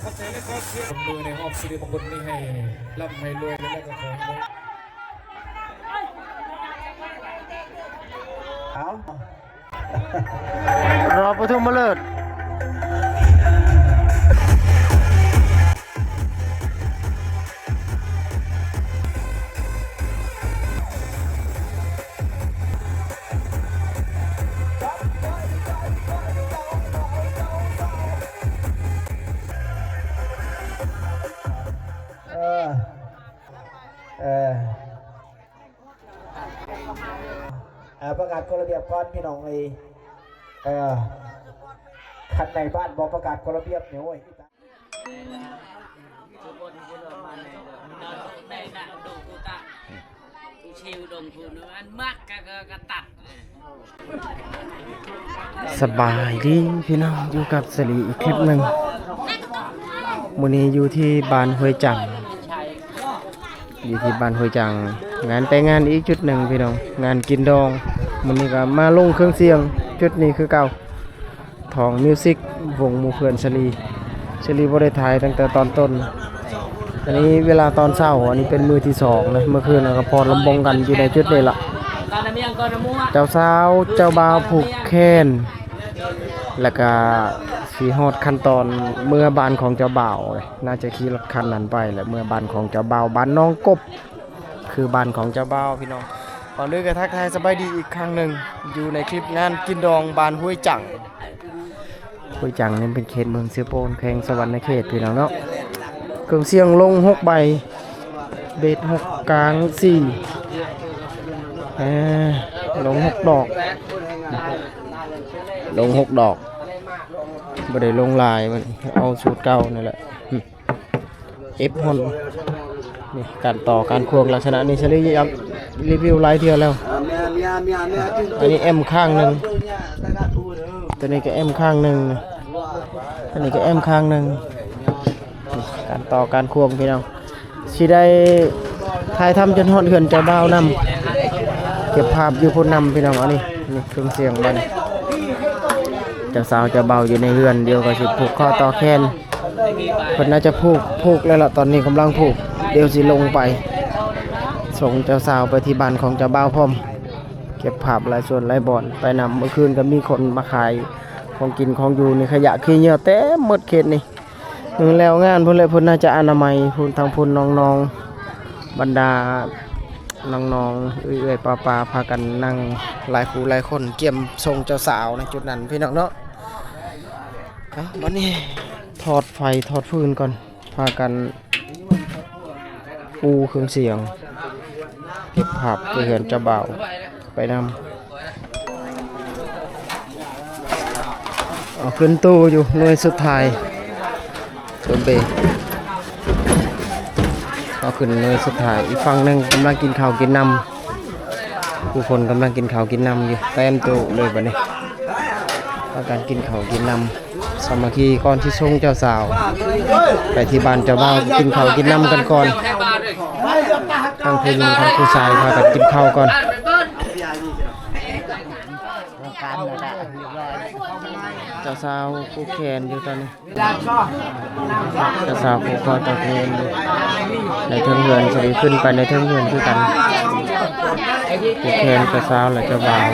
ຂອບໃຈຫຼາຍໆ ເຊີນມືໃນຮອບສິລິມົງຄົນນີ້ໃຫ້ລ່ຳໃຫ້ລວຍ ແລ້ວກໍຂໍໃຫ້ ເອົາ ຮອບປະຖົມມະເລີກ. ເອີ ເອີ ເອີ ປະກາດກົດລະບຽບກ່ອນພີ່ນ້ອງເອີຍ ເອີ ຄັນໃນບ້ານບໍ່ປະກາດກົດລະບຽບນີ້ ໂອ້ຍ ສະບາຍດີພີ່ນ້ອງ ຢູ່ກັບສາລີອີກຄລິບໜຶ່ງ. ມື້ນີ້ຢູ່ທີ່ບ້ານຫ້ວຍຈັງ ຢູ່ທີ່ບ້ານຫ້ວຍຈັງ ງານແຕ່ງງານອີກຈຸດໜຶ່ງພີ່ນ້ອງ ງານກິນດອງ. ມື້ນີ້ກໍມາລົງເຄື່ອງສຽງຈຸດນີ້ຄືເກົ່າ. ທອງມິວສິກ ວົງໝູ່ເພື່ອນສາລີ ສາລີບໍ່ໄດ້ຖ່າຍຕັ້ງແຕ່ຕອນຕົ້ນ. ອັນນີ້ເວລາຕອນເຊົ້າ ອັນນີ້ເປັນມື້ທີສອງນະ ເມື່ອຄືນເຮົາກໍຟ້ອນລຳວົງກັນຢູ່ໃນຈຸດນີ້ລະ. ເຈົ້າສາວເຈົ້າບ່າວຜູກແຂນ ແລ້ວກະຊິຮອດຂັ້ນຕອນເມືອບ້ານຂອງເຈົ້າບ່າວ ໜ້າຈະຂີ່ລົດຄັນນັ້ນໄປ ແລ້ວເມືອບ້ານຂອງເຈົ້າບ່າວ ບ້ານໜອງກົບ ຄືບ້ານຂອງເຈົ້າບ່າວພີ່ນ້ອງ. ກ່ອນອື່ນກໍທັກທາຍສະບາຍດີອີກຄັ້ງໜຶ່ງ ຢູ່ໃນຄລິບງານກິນດອງບ້ານຫ້ວຍຈັງ. ຫ້ວຍຈັງນີ້ເປັນເຂດເມືອງເຊໂປນ ແຂວງສະຫວັນນະເຂດພີ່ນ້ອງເນາະ. ເຄື່ອງສຽງລົງຫົກໃບ ເບສຫົກ ກາງສີ່ ເອີ ລົງຫົກດອກ ລົງຫົກດອກ ບໍ່ໄດ້ລົງຫຼາຍ ມັນເອົາສູດເກົ່ານັ້ນແຫຼະ. ເອັບຮອນ ນີ້ ການຕໍ່ການຄວງລັກສະນະນີ້ ສາລີຢາກຣີວິວຫຼາຍເທື່ອແລ້ວ. ອັນນີ້ແອັມຂ້າງໜຶ່ງ ຕົວນີ້ກໍແອັມຂ້າງໜຶ່ງ ອັນນີ້ກໍແອັມຂ້າງໜຶ່ງ. ການຕໍ່ການຄວງພີ່ນ້ອງ ຊິໄດ້ຖ່າຍທຳຈົນຮອດເຮືອນເຈົ້າບ່າວນຳ ເກັບພາບຢູ່ພຸ້ນນຳພີ່ນ້ອງ. ອັນນີ້ ນີ້ເຄື່ອງສຽງບັດນີ້ ເຈົ້າສາວເຈົ້າບ່າວຢູ່ໃນເຮືອນ ດຽວກໍຊິຜູກຂໍ້ຕໍ່ແຂນ. ເພິ່ນໜ້າຈະຜູກ ຜູກແລ້ວລະ ຕອນນີ້ກຳລັງຜູກ ດຽວຊິລົງໄປສົ່ງເຈົ້າສາວໄປທີ່ບ້ານຂອງເຈົ້າບ່າວພ້ອມ ເກັບພາບຫຼາຍສ່ວນຫຼາຍບ່ອນໄປນຳ. ເມື່ອຄືນກໍມີຄົນມາຂາຍຂອງກິນຂອງຢູ່ໃນຂະຫຍະຂີ້ເຫຍື້ອເຕັມໝົດເຂດນີ້. ແລ້ວງານພຸ້ນແຫຼະ ເພິ່ນໜ້າຈະອະນາໄມ ພຸ້ນ ທາງພຸ້ນນ້ອງໆ ບັນດານ້ອງໆ ເອື້ອຍໆ ປ້າໆ ພາກັນນັ່ງຫຼາຍຄູ່ຫຼາຍຄົນ ກຽມສົ່ງເຈົ້າສາວໃນຈຸດນັ້ນພີ່ນ້ອງເນາະ. ເອົ້າ ບັດນີ້ຖອດໄຟຖອດຟືນກ່ອນ ພາກັນປູເຄື່ອງສຽງ ເກັບພາບໄປເຮືອນເຈົ້າບ່າວໄປນຳ. ເອົາຂຶ້ນຕູ້ຢູ່ໜ່ວຍສຸດທ້າຍ ຕົວເບ ເອົ ເອົາຂຶ້ນໜ່ວຍສຸດທ້າຍ ອີກຝັ່ງໜຶ່ງກຳລັງກິນເຂົ້າກິນນ້ຳ ຜູ້ຄົນກຳລັງກິນເຂົ້າກິນນ້ຳຢູ່ ເຕັມໂຕະເລີຍບັດນີ້ ພາກັນກິນເຂົ້າກິນນ້ຳ ສາມັກຄີກ່ອນຊິສົ່ງເຈົ້າສາວໄປທີ່ບ້ານເຈົ້າບ່າວ ກິນເຂົ້າກິນນ້ຳກັນກ່ອນ ທັງຜູ້ຍິງທັງຜູ້ຊາຍພາກັນກິນເຂົ້າກ່ອນ. ເຈົ້າສາວຜູກແຂນຢູ່ຕອນນີ້ ເຈົ້າສາວຜູກຄໍຕໍ່ແຂນຢູ່ ໃນເທິງເຮືອນ ຊິໄດ້ຂຶ້ນໄປໃນເທິງເຮືອນຄືກັນ ຜູກແຂນເຈົ້າສາວ ແລະ ເຈົ້າບ່າວ.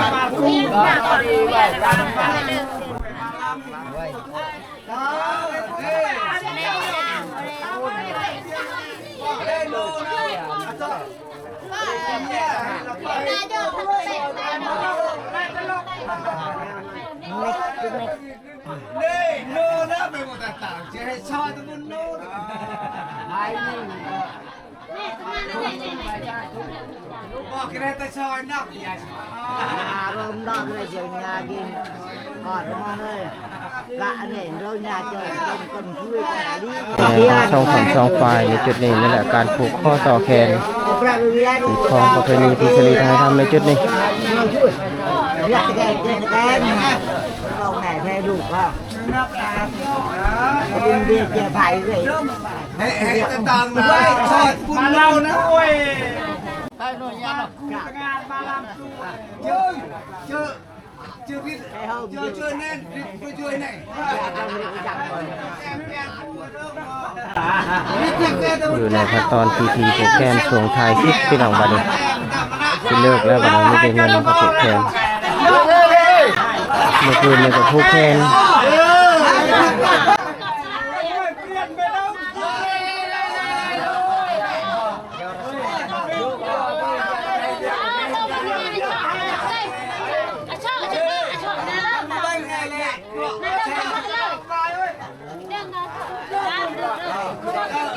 ທັງສອງຝັ່ງສອງຝ່າຍໃນຈຸດນີ້ ນີ້ແຫຼະ ການຜູກຄໍຕໍ່ແຂນ ເປັນຂອງປະເພນີທີ່ສະລີຖ່າຍທຳໃນຈຸດນີ້. ຢູ່ໃນຂັ້ນຕອນພິທີຜູກແຂນຊ່ວງທ້າຍສຸດ ພີ່ນ້ອງ ບັດນີ້ຊິເລີກແລ້ວ ບັດນີ້ມີແຕ່ເງິນມາຜູກແຂນ ເມື່ອຄືນນີ້ກໍຜູກແຂນ.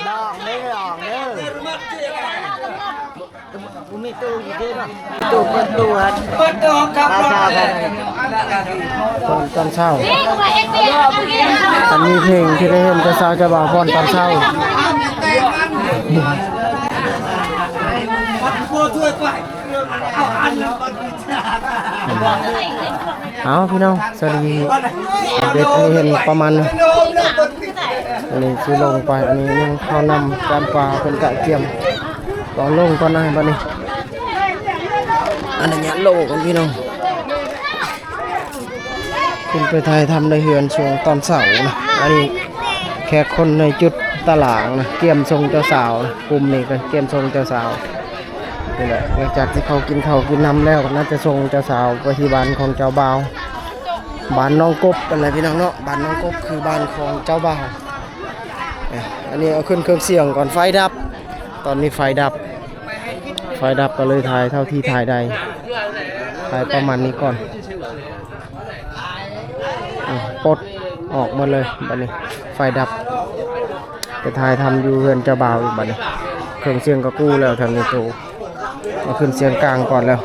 ດອກເດ້ ດອກເດ້ ບໍ່ມີຕູ້ຢູ່ເດ້ເນາະ ຕູ້ເປີດຕູ້ ເປີດຕູ້ຄັບ ຕອນເຊົ້າ ມັນມີເພງທີ່ໄດ້ເຫັນເຈົ້າສາວເຈົ້າບ່າວຟ້ອນຕອນເຊົ້າ. ເອົາ ພີ່ນ້ອງ ສະລີ ອັບເດດໃຫ້ເຫັນປະມານນີ້ ອັນນີ້ຊິລົງໄປ ອັນນີ້ຍັງເຂົ້ານຳ ຈານປາເພິ່ນກະກຽມ ລອລົງກ່ອນນະ ບັດນີ້ ອະນຸຍາດລົງກ່ອນ ພີ່ນ້ອງ. ຂຶ້ນໄປຖ່າຍທຳໃນເຮືອນຊ່ວງຕອນເຊົ້ານະ ອັນນີ້ແຂກຄົນໃນຈຸດຕະຫຼາງນະ ກຽມສົ່ງເຈົ້າສາວນະ ກຸ່ມນີ້ກໍກຽມສົ່ງເຈົ້າສາວນີ້ແຫຼະ. ຫຼັງຈາກທີ່ເຂົາກິນເຂົ້າກິນນ້ຳແລ້ວ ກໍໜ້າຈະສົ່ງເຈົ້າສາວໄປທີ່ບ້ານຂອງເຈົ້າບ່າວ ບ້ານໜອງກົບນັ້ນແຫຼະ ພີ່ນ້ອງເນາະ ບ້ານໜອງກົບຄືບ້ານຂອງເຈົ້າບ່າວ. ອາ ອັນນີ້ເອົາຂຶ້ນເຄື່ອງສຽງກ່ອນ ໄຟດັບ ຕອນນີ້ໄຟດັບ ໄຟດັບກໍເລີຍຖ່າຍເທົ່າທີ່ຖ່າຍໄດ້ ຖ່າຍປະມານນີ້ກ່ອນ. ອາ ປົດອອກໝົດເລີຍ ບັດນີ້ໄຟດັບ ໄປຖ່າຍທຳຢູ່ເຮືອນເຈົ້າບ່າວອີກບັດນີ້ ເຄື່ອງສຽງກໍກູ້ແລ້ວ ທາງນີ້ໂຕ ເອົາຂຶ້ນສຽງກາງກ່ອນແລ້ວ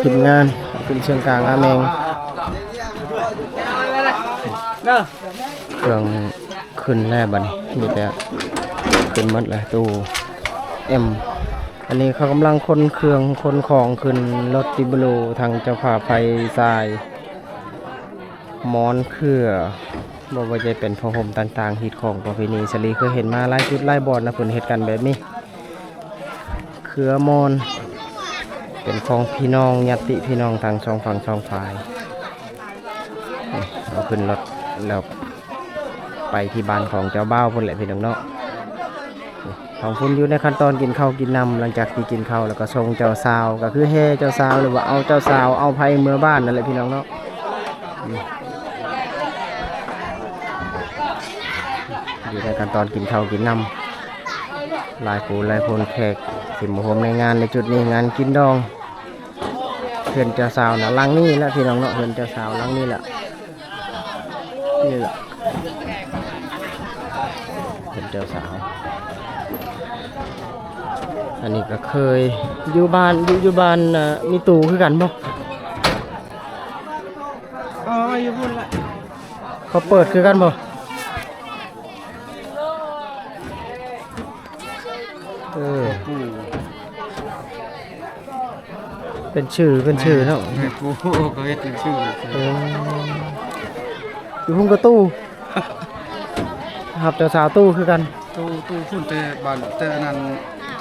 ທີມງານເອົາຂຶ້ນສຽງກາງອາແມງ ເຄື່ອງ ຂຶ້ນແລ້ວບັດນີ້ ມີແຕ່ຂຶ້ນໝົດແລ້ວ ຕູ້ເອັມ ອັນນີ້ເຂົາກຳລັງຂົນເຄື່ອງຂົນຂອງຂຶ້ນລົດຕິໂບໂລ ທັງເຈົ້າພາບໄຟຊາຍ ໝອນເຄືອ ບໍ່ວ່າຈະເປັນຜ້າຫົ່ມຕ່າງໆ ຮີດຄອງປະເພນີ ສາລີເຄີຍເຫັນມາຫຼາຍຈຸດຫຼາຍບ່ອນນະ ເພິ່ນເຮັດກັນແບບນີ້ ເຄືອໝອນ ເປັນຂອງພີ່ນ້ອງ ຍາດຕິພີ່ນ້ອງທັງສອງຝັ່ງສອງຝ່າຍ. ເອົາຂຶ້ນລົດແລ້ວໄປທີ່ບ້ານຂອງເຈົ້າບ່າວພຸ້ນແຫຼະພີ່ນ້ອງເນາະ. ທາງພຸ້ນຢູ່ໃນຂັ້ນຕອນກິນເຂົ້າກິນນ້ຳ ຫຼັງຈາກທີ່ກິນເຂົ້າແລ້ວກໍສົ່ງເຈົ້າສາວ ກໍຄືແຫ່ເຈົ້າສາວ ຫຼືວ່າເອົາເຈົ້າສາວ ເອົາໃຜເມືອບ້ານນັ້ນແຫຼະພີ່ນ້ອງເນາະ. ຢູ່ໃນຂັ້ນຕອນກິນເຂົ້າກິນນ້ຳ ຫຼາຍຜູ້ຫຼາຍຄົນ ແຂກທີ່ມາຮ່ວມໃນງານໃນຈຸດນີ້ ງານກິນດອງ. ເຮືອນເຈົ້າສາວນະ ຫຼັງນີ້ລະພີ່ນ້ອງເນາະ ເຮືອນເຈົ້າສາວຫຼັງນີ້ລະ ນີ້ລະ ເຮືອນເຈົ້າສາວ. ອັນນີ້ກໍເຄີຍຢູ່ບ້ານ ຢູ່ ຢູ່ບ້ານ ອາ ມີຕູ້ຄືກັນບໍ່? ອໍ ຢູ່ພຸ້ນລະ ເຂົາເປີດຄືກັນບໍ່? ເອີ ເປັນຊື່ ເປັນຊື່ເນາະ ແມ່ປູກໍເຮັດເປັນຊື່ ເອີ ຢູ່ພຸ້ນກໍຕູ້ ຮັບເຈົ້າສາວຕູ້ຄືກັນ ຕູ້ ຕູ້ພຸ້ນແຕ່ບ້ານ ແຕ່ອັນນັ້ນ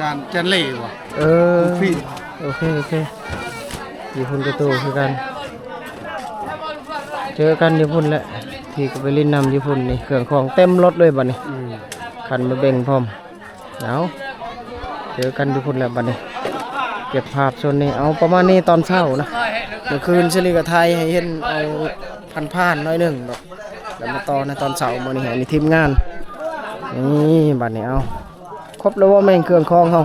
ຈານ ຈານເລບໍ່ ເອີ ໂອເຄ ໂອເຄ ຢູ່ພຸ້ນກໍຕູ້ຄືກັນ ເຈີກັນຢູ່ພຸ້ນແຫຼະ ທີ່ກໍໄປຫຼິ້ນນຳຢູ່ພຸ້ນນີ້ ເຄື່ອງຂອງເຕັມລົດເລີຍບັດນີ້ ອືມ ຄັນມາເບັ່ງພ້ອມ. ເອົາ ເຈີກັນຢູ່ພຸ້ນແຫຼະບັດນີ້ ເກັບພາບສ່ວນນີ້ ເອົາ ປະມານນີ້ຕອນເຊົ້ານະ ເມື່ອຄືນຊິລິກໍຖ່າຍໃຫ້ເຫັນເອົາຜ່ານໆໜ້ອຍໜຶ່ງດອກ ແລ້ວມາຕໍ່ໃນຕອນເຊົ້າມື້ນີ້ ອັນນີ້ທີມງານ ນີ້ບັດນີ້ ເອົາ ຄົບແລ້ວບໍ່ແມ່ງເຄື່ອງຂອງເຮົາ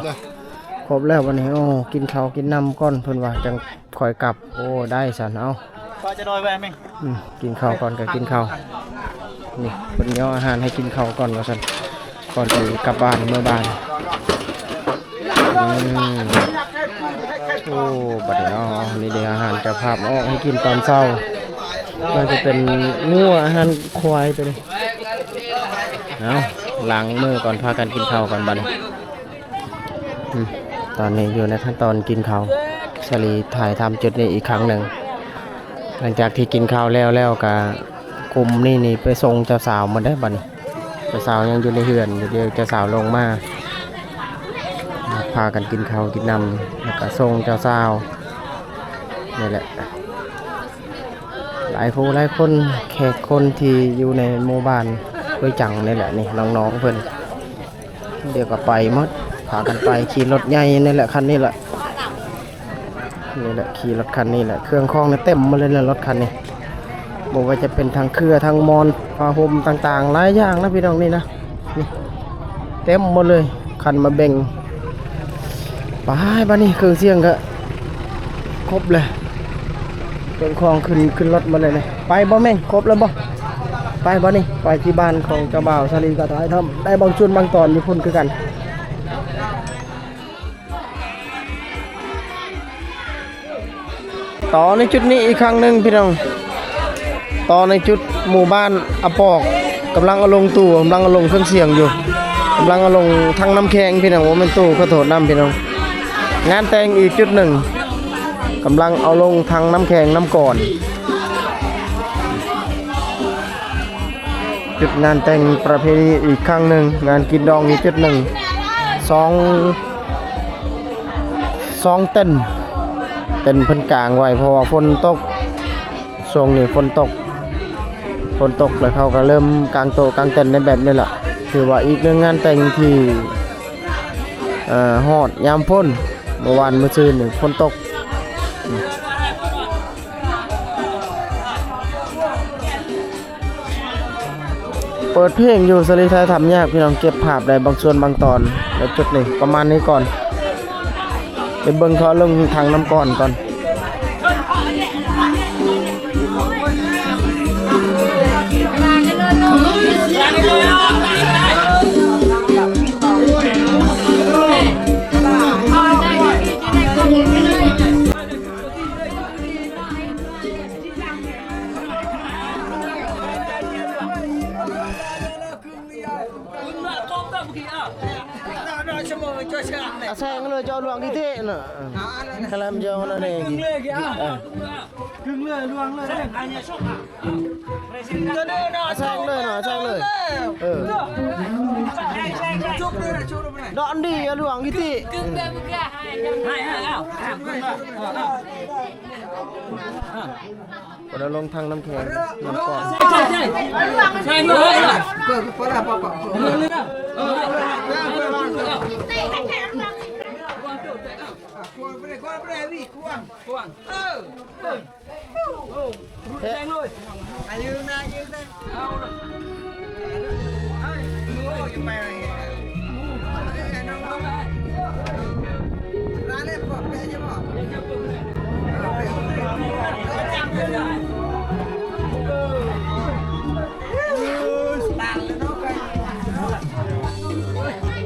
ຄົບແລ້ວບັດນີ້ ໂອ້ ກິນເຂົ້າກິນນ້ຳກ່ອນ ເພິ່ນວ່າຈັ່ງ ຄ່ອຍກັບ ໂອ້ ໄດ້ຊັ້ນ ເອົາ ກໍຈະໂດຍແວະແມ່ງ ອືມ ກິນເຂົ້າກ່ອນກໍກິນເຂົ້າ ນີ້ເພິ່ນຍໍອາຫານໃຫ້ກິນເຂົ້າກ່ອນວ່າຊັ້ນ ກ່ອນຊິກັບບ້ານເມືອບ້ານ ອືມ ໂອ້ ບັດນີ້ເນາະ ນີ້ເດ້ອາຫານເຈົ້າພາບເອົາອອກໃຫ້ກິນຕອນເຊົ້າ ມັນຈະເປັນງົວ ອາຫານຄວາຍຕົວນີ້ ເອົາ ລ້າງມືກ່ອນ ພາກັນກິນເຂົ້າກ່ອນບັດນີ້. ອືມ ຕອນນີ້ຢູ່ໃນຂັ້ນຕອນກິນເຂົ້າ ສາລີຖ່າຍທຳຈຸດນີ້ອີກຄັ້ງໜຶ່ງ ຫຼັງຈາກທີ່ກິນເຂົ້າແລ້ວ ແລ້ວກະກຸ່ມນີ້ນີ້ໄປສົ່ງເຈົ້າສາວໝົດເດ້ບັດນີ້ ເຈົ້າສາວຍັງຢູ່ໃນເຮືອນຢູ່ ດຽວເຈົ້າສາວລົງມາ ພາກັນກິນເຂົ້າກິນນ້ຳ ແລ້ວກະສົ່ງເຈົ້າສາວ ນີ້ແຫຼະ. ຫຼາຍຜູ້ຫຼາຍຄົນ ແຂກຄົນທີ່ຢູ່ໃນໝູ່ບ້ານຫ້ວຍຈັງນີ້ແຫຼະ ນີ້ນ້ອງໆເພິ່ນ ດຽວກໍໄປໝົດ ພາກັນໄປຂີ່ລົດໃຫຍ່ນີ້ແຫຼະ ຄັນນີ້ແຫຼະ ນີ້ແຫຼະ ຂີ່ລົດຄັນນີ້ແຫຼະ ເຄື່ອງຂອງນີ້ເຕັມໝົດເລີຍແຫຼະ ລົດຄັນນີ້ ບໍ່ວ່າຈະເປັນທັງເຄື່ອງ ທັງໝອນ ຜ້າຫົ່ມຕ່າງໆ ຫຼາຍຢ່າງນະພີ່ນ້ອງ ນີ້ນະ ນີ້ເຕັມໝົດເລີຍ ຄັນມາເບັ່ງ ໄປ ບາດນີ້ເຄື່ອງສຽງກະຄົບແລ້ວ ເຄື່ອງຂອງຂຶ້ນ ຂຶ້ນລົດໝົດແລ້ວນີ້ ໄປບໍ່ແມ່ງ ຄົບແລ້ວບໍ່ ໄປ ບາດນີ້ໄປທີ່ບ້ານຂອງເຈົ້າບ່າວ ສາລີກະຖ່າຍທຳໄດ້ບາງສ່ວນບາງຕອນຢູ່ພຸ້ນຄືກັນ. ຕໍ່ໃນຈຸດນີ້ອີກຄັ້ງໜຶ່ງພີ່ນ້ອງ ຕໍ່ໃນຈຸດໝູ່ບ້ານອາປອກ ກຳລັງເອົາລົງຕູ້ ກຳລັງເອົາລົງເຄື່ອງສຽງຢູ່ ກຳລັງເອົາລົງຖັງນ້ຳແຂງພີ່ນ້ອງ ບໍ່ແມ່ນຕູ້ ຂໍໂທດນຳພີ່ນ້ອງ ງານແຕ່ງອີກຈຸດໜຶ່ງ ກຳລັງເອົາລົງຖັງນ້ຳແຂງນ້ຳກ່ອນ. ຈຸດງານແຕ່ງປະເພນີອີກຄັ້ງໜຶ່ງ ງານກິນດອງອີກຈຸດໜຶ່ງ ສອງ ສອງເຕັນ ເຕັນເພິ່ນກາງໄວ້ ເພາະວ່າຝົນຕົກ ຊ່ວງນີ້ຝົນຕົກ ຝົນຕົກແລ້ວເຂົາກໍເລີ່ມກາງໂຕະກາງເຕັນໃນແບບນີ້ລະ ຖືວ່າອີກໜຶ່ງງານແຕ່ງທີ່ ເອີ ຮອດຍາມຝົນ ເມື່ອວານມື້ຊືນນີ້ຝົນຕົກ. ເປີດເພງຢູ່ ສາລີຖ່າຍທຳຍາກພີ່ນ້ອງ ເກັບພາບໄດ້ບາງສ່ວນບາງຕອນ ໃນຈຸດນີ້ປະມານນີ້ກ່ອນ ໄປເບິ່ງເຂົາລົງຖັງນ້ຳກ່ອນກ່ອນ. ອາແສງເລີຍ ເຈົ້າຫຼວງກິເຕະນະ ຄະລຳເຈົ້ານະເນກິ ອາແສງເລີຍນະ ແສງເລີຍ ເອີ ດອນດີອາຫຼວງກິຕິ ເພິ່ນເອົາລົງຖັງນ້ຳແຂງ ນ້ຳກ້ອນ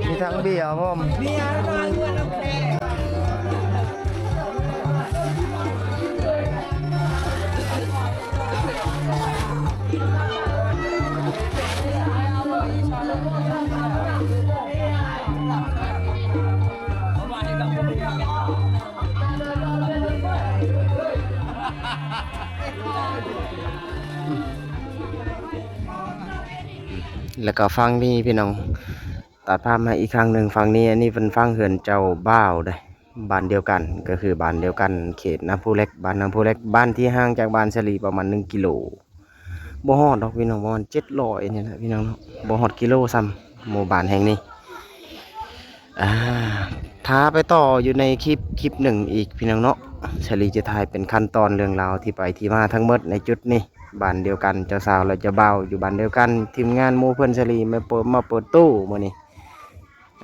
ມີທັງເບຍພ້ອມ. ແລ້ວກໍຝັ່ງນີ້ພີ່ນ້ອງ ຕັດພາບມາອີກຄັ້ງໜຶ່ງ ຝັ່ງນີ້ ອັນນີ້ເປັນຝັ່ງເຮືອນເຈົ້າບ່າວເດ້ ບ້ານດຽວກັນ ກໍຄືບ້ານດຽວກັນ ເຂດນາພູເຫຼັກ ບ້ານນາພູເຫຼັກ ບ້ານທີ່ຫ່າງຈາກບ້ານສາລີປະມານໜຶ່ງກິໂລ ບໍ່ຮອດດອກພີ່ນ້ອງ ປະມານເຈັດຮ້ອຍນີ້ແຫຼະພີ່ນ້ອງເນາະ ບໍ່ຮອດກິໂລຊ້ຳ ໝູ່ບ້ານແຫ່ງນີ້. ອ່າ ຖ້າໄປຕໍ່ຢູ່ໃນຄລິບ ຄລິບໜຶ່ງອີກພີ່ນ້ອງເນາະ ສາລີຈະຖ່າຍເປັນຂັ້ນຕອນເລື່ອງລາວທີ່ໄປທີ່ມາທັງໝົດໃນຈຸດນີ້ ບ້ານດຽວກັນ ເຈົ້າສາວ ແລະ ເຈົ້າບ່າວຢູ່ບ້ານດຽວກັນ ທີມງານໝູ່ເພື່ອນສາລີມາເປີດ ມາເປີດຕູ້ມື້ນີ້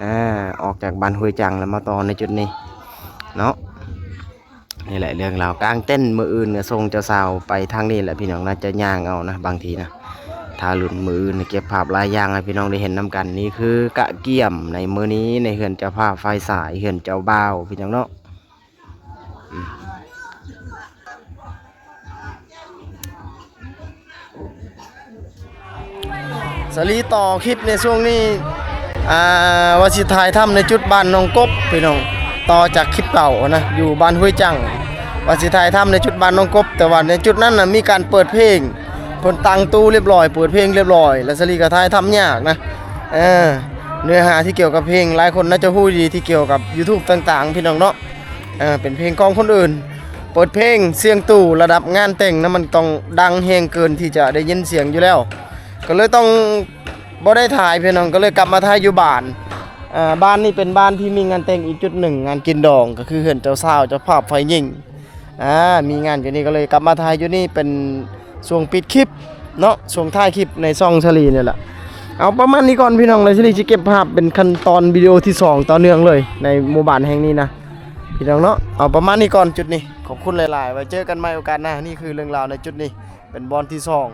ອ່າ ອອກຈາກບ້ານຫ້ວຍຈັງ ແລ້ວມາຕໍ່ໃນຈຸດນີ້ເນາະ. ນີ້ແຫຼະເລື່ອງລາວກາງເຕັນ ມື້ອື່ນກໍສົ່ງເຈົ້າສາວໄປທາງນີ້ແຫຼະພີ່ນ້ອງ ໜ້າຈະຍ່າງເອົານະ ບາງທີນະ ຖ້າລຸ້ນມື້ອື່ນເກັບພາບຫຼາຍຢ່າງໃຫ້ພີ່ນ້ອງໄດ້ເຫັນນຳກັນ. ນີ້ຄືກະກຽມໃນມື້ນີ້ ໃນເຮືອນເຈົ້າພາບຝ່າຍຊາຍ ເຮືອນເຈົ້າບ່າວພີ່ນ້ອງເນາະ. ອືມ ສາລີຕໍ່ຄລິບໃນຊ່ວງນີ້ ອ່າ ວ່າຊິຖ່າຍທຳໃນຈຸດບ້ານໜອງກົບພີ່ນ້ອງ ຕໍ່ຈາກຄລິບເກົ່ານະ ຢູ່ບ້ານຫ້ວຍຈັງ ວ່າຊິຖ່າຍທຳໃນຈຸດບ້ານໜອງກົບ ແຕ່ວ່າໃນຈຸດນັ້ນນະມີການເປີດເພງ ເພິ່ນຕັ້ງຕູ້ລຽບຮ້ອຍ ເປີດເພງລຽບຮ້ອຍ ແລ້ວສາລີກໍຖ່າຍທຳຍາກນະ. ເອີ ເນື້ອຫາທີ່ກ່ຽວກັບເພງ ຫຼາຍຄົນໜ້າຈະຮູ້ດີ ທີ່ກ່ຽວກັບຢູທູບຕ່າງໆ ພີ່ນ້ອງເນາະ. ເອີ ເປັນເພງຂອງຄົນອື່ນ ເປີດເພງສຽງຕູ້ລະດັບງານແຕ່ງນະ ມັນຕ້ອງດັງແຮງເກີນທີ່ຈະໄດ້ຍິນສຽງຢູ່ແລ້ວ ກໍເລີຍຕ້ອງບໍ່ໄດ້ຖ່າຍພີ່ນ້ອງ ກໍເລີຍກັບມາຖ່າຍຢູ່ບ້ານ. ເອີ ບ້ານນີ້ເປັນບ້ານທີ່ມີງານແຕ່ງອີກຈຸດໜຶ່ງ ງານກິນດອງ ກໍຄືເຮືອນເຈົ້າສາວເຈົ້າພາບຝ່າຍຍິງ ອ່າ ມີງານຢູ່ນີ້ ກໍເລີຍກັບມາຖ່າຍຢູ່ນີ້ ເປັນຊ່ວງປິດຄລິບເນາະ ຊ່ວງທ້າຍຄລິບໃນຊ່ອງສາລີນີ້ແຫຼະ. ເອົາປະມານນີ້ກ່ອນພີ່ນ້ອງ ແລ້ວສາລີຊິເກັບພາບເປັນຂັ້ນຕອນວິດີໂອທີສອງຕໍ່ເນື່ອງເລີຍ ໃນໝູ່ບ້ານແຫ່ງນີ້ນະ ພີ່ນ້ອງເນາະ. ເອົາປະມານນີ້ກ່ອນຈຸດນີ້ ຂອບຄຸນຫຼາຍໆ ໄວ້ເຈີກັນໃໝ່ໂອກາດໜ້າ. ນີ້ຄືເລື່ອງລາວໃນຈຸດນີ້ ເປັນບ່ອນທີສອງ